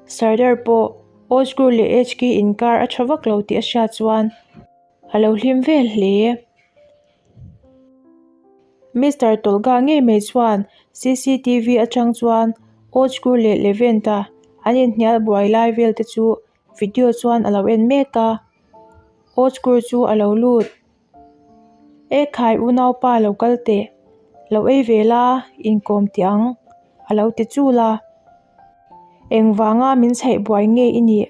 Sardar pawh Ozgur leh HK inkar a tha vak lo tih a hriat chuan a lo hlim vel hle. Mister Tolga ngei mai chuan CCTV atang chuan Ozgur leh Levent-a an inhnial buai lai vel te chu Video chuan a lo en mek a, Osgur chu a lo lut. E khai unaupa lo kal teh, lo ei ve la inkawm tih ang, a lo ti chul a. Engvanga min chhaih buai nge i nih?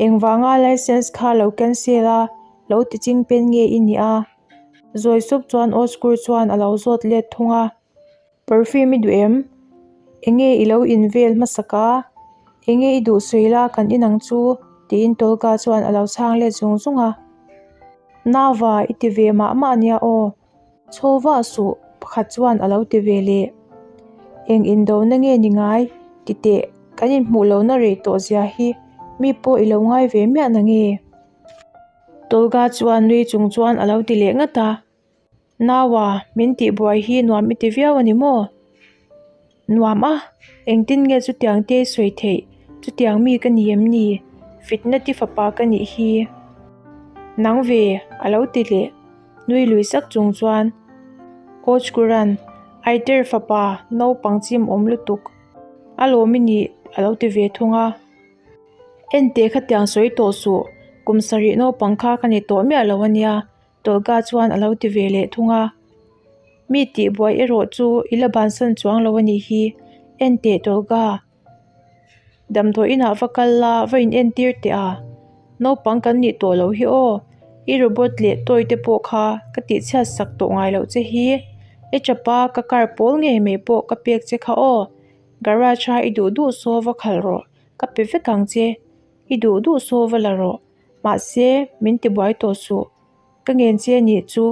Engvanga license kha lo cancel a, lo ti ching pen nge i nih a? Zawi sup chuan Osgur chuan a lo zawt let thung a. Perfume i duh em? Enge i lo in vel hmasak a? Enge i duh sawi la kan in ang chu? tiin Tolga chuan a lo chhang let zung zung a. Nava i ti ve mah mah ania aw. Chho vah suh pakhat chuan a lo ti ve leh. Eng indona nge ni ngai? Ti teh, kan inhmuh lohna rei tawh zia hi mi pawh i lo ngai ve miah na nge? Tolga chuan nui chung chuan a lo ti leh ngat a. Naua, min tihbuai hi nuam i ti viau a ni maw? Nuam a, engtin nge chutiang te i sawi theih? Chutiang mi ka ni em ni? Fitna ti fapa ka nih hi. Nang ve, a lo ti leh. Nui lui sak chung chuan Coach Kuran, Aiter fapa, naupang chim awm lutuk. A lawm i nih, a lo ti ve thung a. Enteh khatiang sawi tawh suh. Kum sarih naupang kha ka ni tawh miah lo a nia, Tolga chuan a lo ti ve leh thung a. Mi tihbuai erawh chu i la bansan chuang lo a nih hi, en teh Tolga. Damdawi inah va kal la, va in entir teh a. Naupang kan nih tawh loh hi aw, i robot leh toy te pawh kha ka tihchhiat sak tawh ngai loh che hi. I tapa ka car pawl ngei mai pawh ka pek che kha aw. Garage a i duh duh saw va khalh rawh, ka pe vek ang che. I duh duh saw va la rawh, mahse min tibuai tawh suh. Ka ngen che nih chu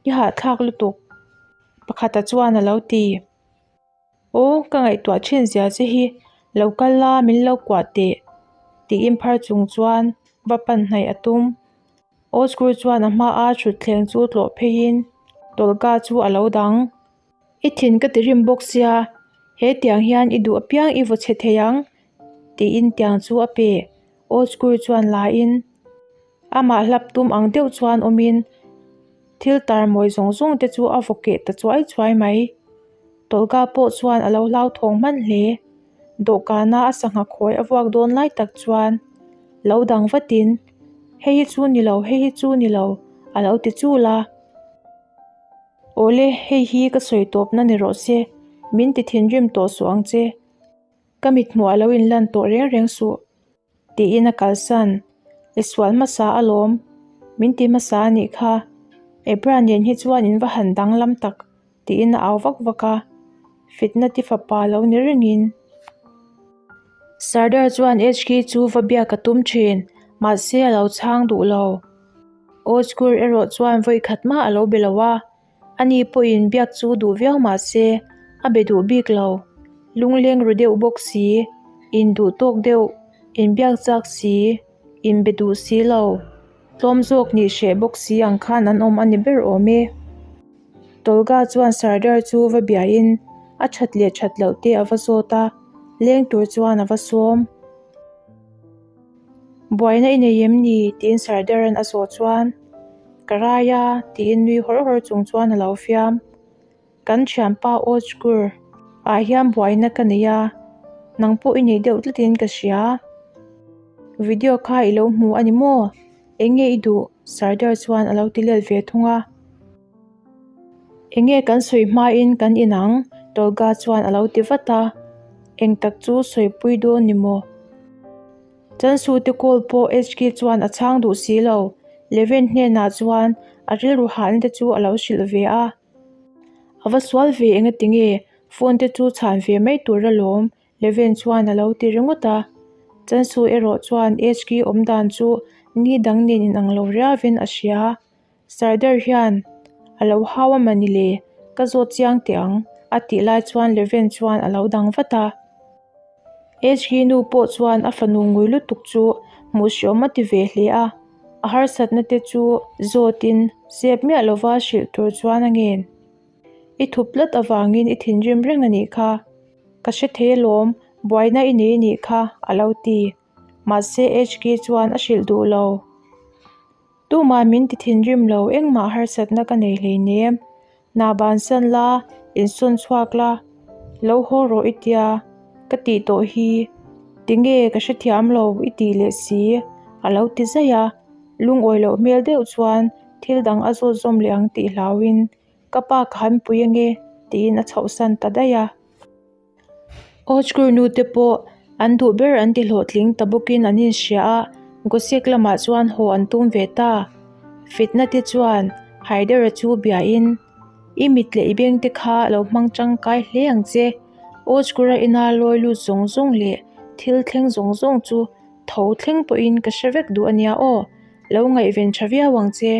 i hahthlak lutuk, pakhata chuan a lo ti. Aw, ka ngaihtuah thin zia che hi, lo kal la min lo kuah teh, tiin phar chung chuan va pan hnaih a tum. Osgur chuan a hmaa thutthleng chu tlawh pheiin Tolga chu a lo dang. I thin ka ti rim bawk sia, he tiang hian i duh apiang i vaw chhe thei ang, tiin tiang chu a pe. Osgur chuan lain amah hlap tum ang deuh chuan awmin thil tar mawi zawng zawng te chu a vaw keh ta chuai chuai mai. Tolga pawh chuan a lo hlauthawng hman hle. Dawhkana a sangha khawi a vuak dawn lai tak chuan lo dang vatin, Hei hi chu ni lo, hei hi chu ni lo, a lo ti chul a. Awle, hei hi ka sawi tawpna ni rawh se, min ti thinrim tawh suh ang che. Ka mithmuh a lo inlan tawh reng reng suh. Tiin a kalsan. I sual hmasa alawm, min ti hmasa a nih kha. Ebra nen hi chuan in va han danglam tak tiin a au vak vak a. Fitna ti fapa lo ni rengin. Sardar chuan HK chu va biak a tum thin, mahse a lo chhang duh lo. Ozgur erawh chuan vawi khat mah a lo be lo a. Ani pawhin biak chu duh viau mah se, a be duh bik lo. Lungleng ru deuh bawk si, induh tawk deuh, inbiak chak si, inbe duh si lo, tlawm zawk nih hreh bawk si ang khan an awm a ni ber awm e. Tolga chuan Sardar chu va biahin a that leh that loh te a va zawt a, leng tur chuan a va sawm. Buaina i nei em ni? tiin Sardar-a'n a zawh chuan, Ka rai a, tiin nui hawr hawr chung chuan a lo fiam. Kan thianpa Ojkur ah hian buaina ka nei a, nang pawh i nei deuh tlatin ka hria. Video kha i lo hmu a ni maw? Eng nge i duh? Sardar chuan a lo ti let ve thung a. Eng nge kan sawi hmain kan inang? Tolga chuan a lo ti vat a. Eng tak chu sawipui dawn ni maw? Chansute call pawh HK chuan a chhang duh si lo. Levin hnenah chuan a rilru hahna te chu a lo hrilh ve a. A va sual ve engati nge phone te chu chhan ve mai tur alawm Levin chuan a lo ti ringawt a. Chansu erawh chuan HK awm dan chu ni dang nen inang lo riavin a hria. Sardar hian a lo hau a mani le, ka zawt chiang teh ang, a tih lai chuan Leven chuan a lo dang vat a. HG nu pawh chuan a fanu ngui lutuk chu hmuh hriawm a ti ve hle a, a harsatna te chu zawtin zep miah lova hrilh tur chuan a ngen. I thup tlat avangin i thinrim reng a nih kha, ka hre thei alawm, buaina i nei a nih kha, a lo ti. Mahse HG chuan a hrilh duh lo. Tumah min ti thinrim lo, engmah harsatna ka nei hleinem. Hna bansan la, insawn chhuak la, lo haw rawh i tia, ka tih tawh hi. Tinge ka hrethiam lo i tih leh si, a lo ti zaih a. Lungawi loh hmel deuh chuan thil dang a zawt zawm leh ang tih hlauhin, Ka pa ka han pui ange, tiin a chhohsan ta daih a. Ojkur nu te pawh an duh ber an ti hlawhtling ta bawkin an inhria a, Gosek lamah chuan haw an tum ve ta. Fitna te chuan Haidara chu biain, I mit leh i beng te kha lo hmang tangkai hle ang che. Ojkura ina lawi lut zawng zawng leh thil thleng zawng zawng chu tho thleng pawhin ka hre vek duh a nia aw. Lo ngaihven tha viau ang che.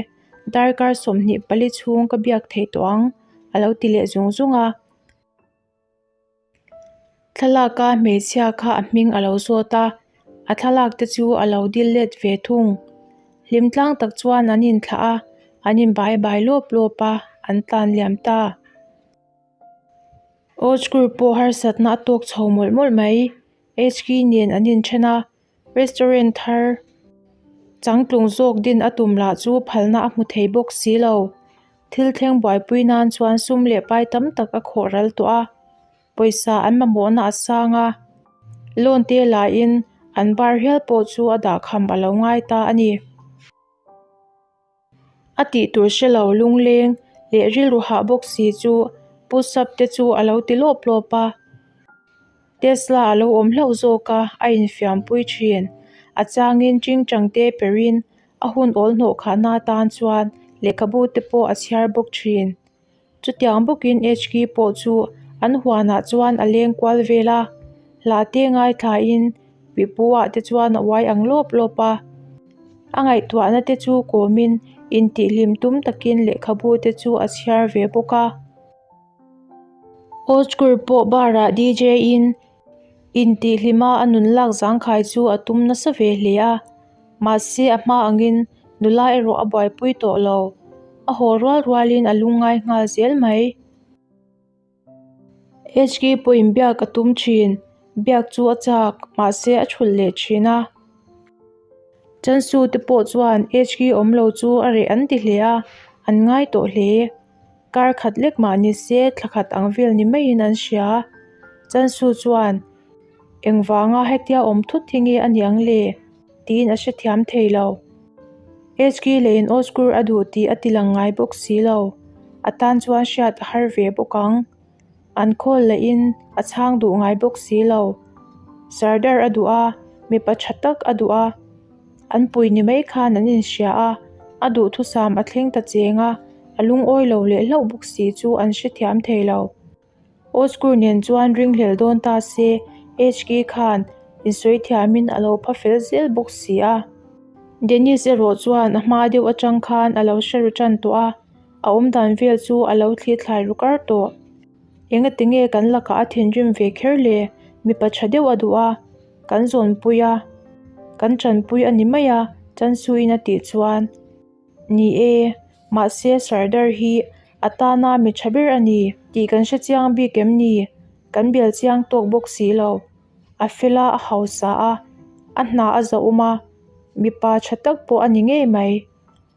Darkar 24 chhung ka biak theih tawh ang, a lo ti leh zung zung a. Thlalaka hmeichhia kha a hming a lo zawt a, a thlalak te chu a lo dil let ve thung. Hlim tlang tak chuan an inthlah a, an inbai bai lawp lawp a, an tlan liam ta. Ojkur pawh harsatna a tawk chho mawlh mawlh mai. HK nen an inthen a, Restaurant thar changtlung zawk din a tum lah chu phalna a hmu thei bawk si lo. Thil thleng buaipui nan chuan sum leh pai tam tak a khawh ral tawh a, pawisa an mamawhna a sang a, loan te lahin An bar hial pawh chu a dahkham a lo ngai ta a ni. A tih tur hre lo lungleng leh rilru hah bawk si chu push up te chu a lo ti lawp lawp a. Tesla a lo awm hlauh zawk a, a infiampui thin. A changin chingchang te perin a hun awl hnawh khahna atan chuan lehkhabu te pawh a chhiar bawk thin. Chutiang bawkin HK pawh chu an huanah chuan a leng kual vel a, hla te ngaithlain pipu ah te chuan a uai ang lawp lawp a. A ngaihtuahna te chu kawmin intihhlim tum takin lehkhabu te chu a chhiar ve bawk a. Oscar pawh bar ah DJ in intihhlima a nun lak zangkhai chu a tum nasa ve hle a. Mahse a hma angin nula erawh a buaipui tawh lo. A haw rual rualin a lungngai nghal zel mai. HK pawhin biak a tum thin. Biak chu a chak, mahse a thulh leh thin a. Chansu te pawh chuan HK awm lo chu a reh an ti hle a, an ngai tawh hle. Kar khat lek mah ni se thla khat ang vel ni maiin an hria. Chansu chuan Engvanga hetia awm thut hi nge a niang le? tiin a hrethiam thei lo. HK leiin Osgur a duh tih a ti lang ngai bawk si lo. A tan chuan hriat a har ve bawk ang. An khawl lahin a chhang duh ngai bawk si lo. Sardar a duh a, mipa tha tak a duh a. An pui ni mai khan an inhria a, a duhthusam a thleng ta cheng a, a lungawi lo leh hlauh bawk si chu an hrethiam thei lo. Osgur nen chuan ringhlel dawn ta se, HK khan insawi thiamin a lo pha fel zel bawk si a. Dennis erawh chuan a hma deuh atang khan a lo hre ru tan tawh a, a awmdan vel chu a lo thli thlai ru kar tawh. Engati nge kan lakah a thinrim ve kher le? Mipa tha deuh a duh a, kan zawnpui a, kan tanpui a ni mai a, Chansuin a tih chuan. Ni e, mahse Sardar hi a tana mi tha ber a ni tih kan hre chiang bik em ni? Kan bel chiang tawk bawk si lo. A fel a, a hausa a, a hna a zahawm a, mipa tha tak pawh a ni ngei mai.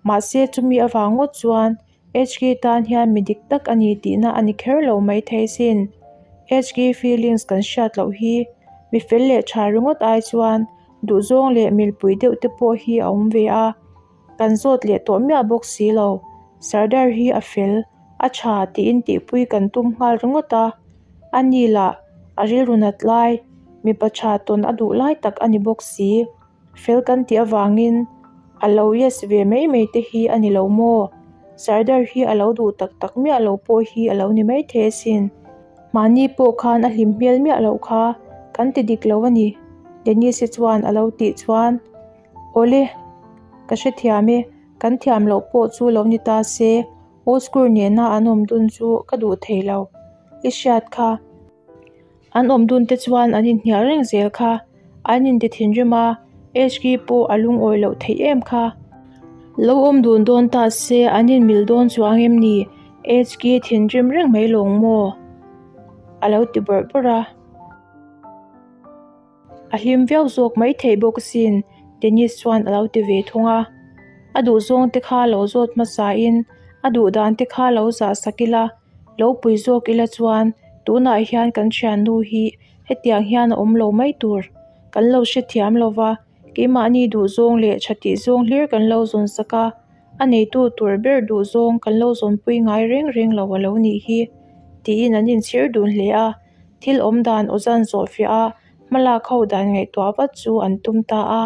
Mahse chumi avang ngawt chuan HK tan hian mi dik tak a ni tihna a ni kher lo maithei sin. HK feelings kan hriat loh hi mi fel leh tha ringawt ai chuan duhzawng leh milpui deuh te pawh hi a awm ve a. Kan zawt leh tawh miah bawk si lo. Sardar hi a fel, a tha tiin tihpui kan tum nghal ringawt a. A ni lah a rilru nat lai, mipa tha tawn a duh lai tak a ni bawk si. Fel kan tih avangin a lo yes ve mai mai te hi a ni lo maw? Sardar hi a lo duh tak tak miah lo pawh hi a lo ni maithei asin. Mahni pawh khan a hlim hmel miah loh kha kan ti dik lo a ni, Denise-i chuan a lo tih chuan. Awle, ka hrethiam e, kan thiam loh pawh chu lo ni ta se, Oskur nena an awm dun chu ka duh thei lo. I hriat kha. An awm dun te chuan an inhnial reng zel kha. An inti thinrim a, HK pawh a lungawi loh theih em kha. Lo awm dun dawn ta se an inmil dawn chuang em ni? HK thinrim reng mai lawng maw? A lo ti bawrh bawrh a. A hlim viau zawk mai theih bawk asin, Dennis chuan a lo ti ve thung a. A duhzawng te kha lo zawt hmasain a duhdan te kha lo zah sak ila, lo pui zawk ila chuan tunah hian kan thiannu hi hetiang hian a awm lo mai tur. Kan lo hrethiam lo va, keimahni duhzawng leh tha tih zawng hlir kan lo zawn sak a, a neitu tur ber duhzawng kan lo zawnpui ngai reng reng lo a lo nih hi, tiin an inchhir dun hle a. Thil awm dan awzan zawhfiah a, hmalak ho dan ngaihtuah vat chu an tum ta a.